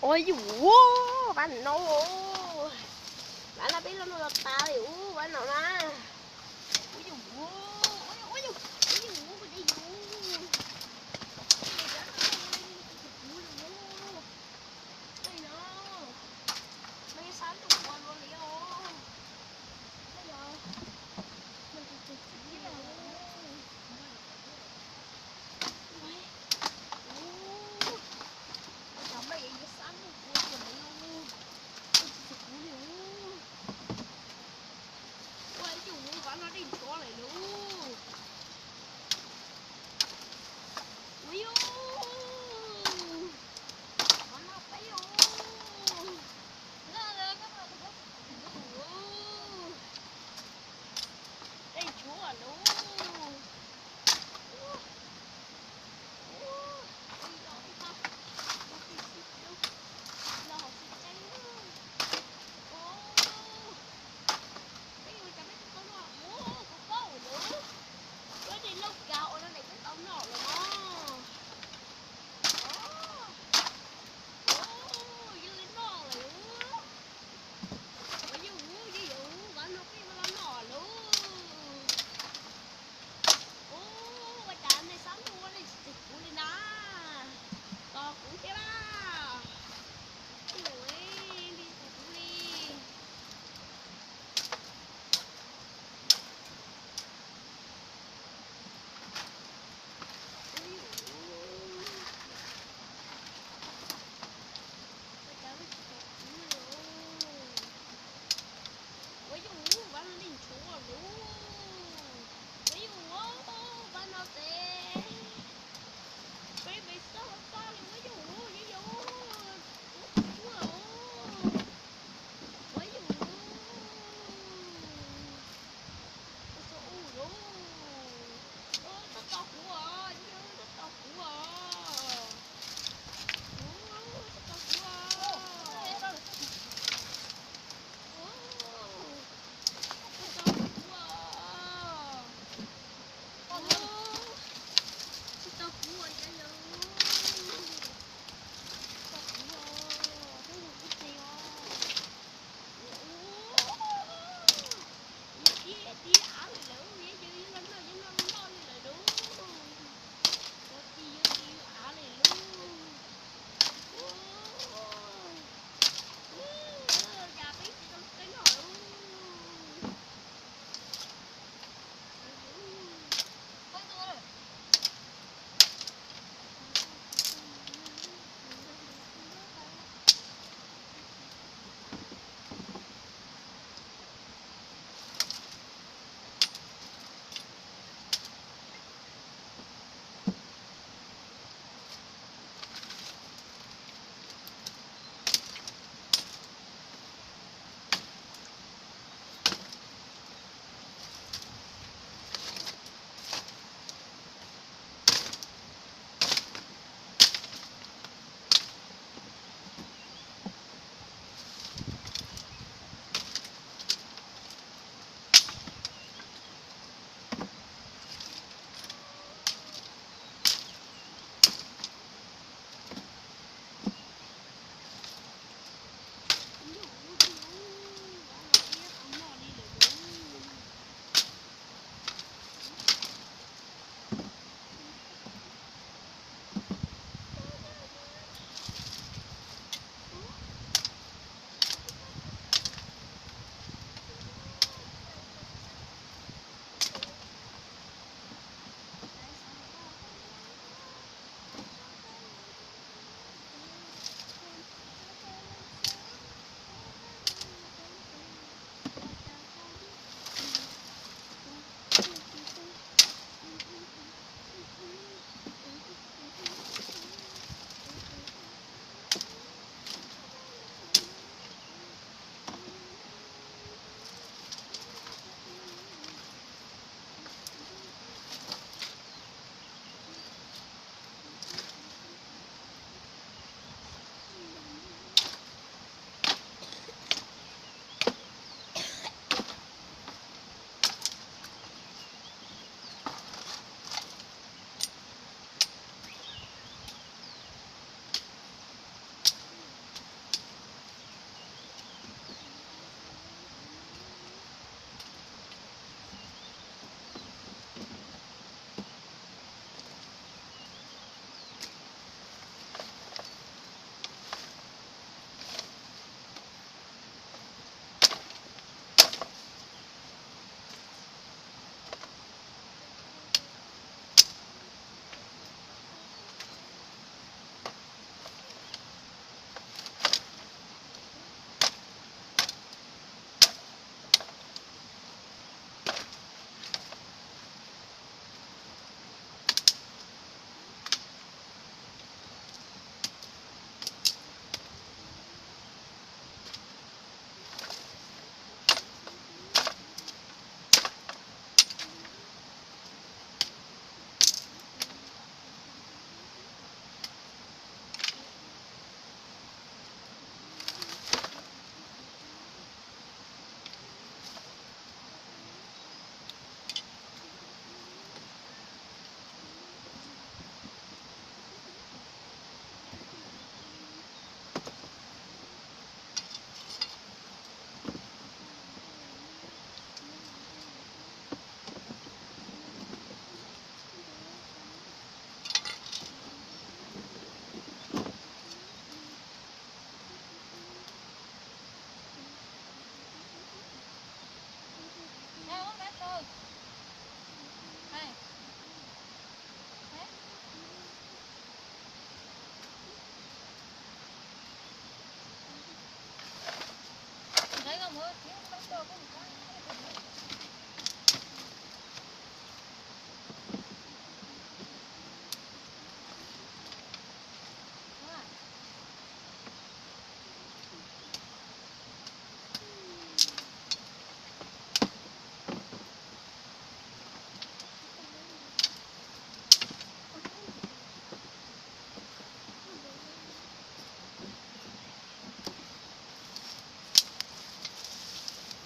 Ua yus, vaj no, vaj no peb los noj los tas li ub, vaj no na. Ua yus, ua yus, ua yus, ua yus. Ua yus,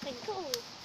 Qees kuj.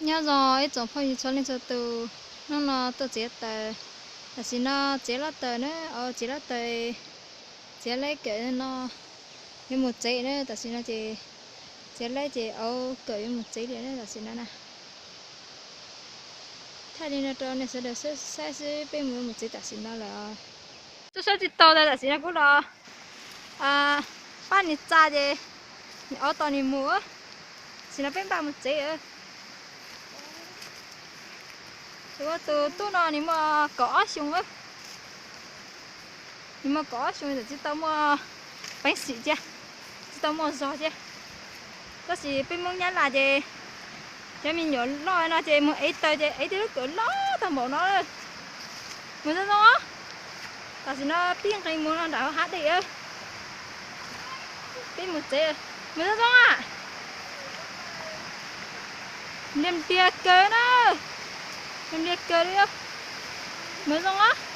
Nyob zoo ib tsoom phooj ywg txhua leej txhua tus, hnub no tuaj txiav taws. Tam sim no txiav loj taws na, txiav loj taws, txiav laib kawm no, yuav mus tsev na. Tam sim no ces txiav laib ces auv kawm yuav mus tsev li na tam sim no na. Thaij li no rau nej sawv daws saib xwb, peb mus yuav mus tsev tam sim no lawm. Sab sab tsis tau tas tam sim no kuv los pab nws txa ces nws auv tos nws mus. Tam sim no peb npaj mus tsev. Tus tub no nws muaj kaum ob xyoo, nws muaj kaum ob xyoo tseem tsis tau muaj peev xwm thiab, tsis tau muaj zog thiab. Tab sis peb Hmoob Nyab Laj ces cov me nyuam loj no ces mus ev taws ces ev tej lub kawm loj tag npaum no. Mus zoo zoo os. Tam sim no pib nqis mus no nram hav dej. Peb mus tsev, mus zoo zoo a. Npliag npliag kawg na, npliag npliag kawg li. Mus zoo os.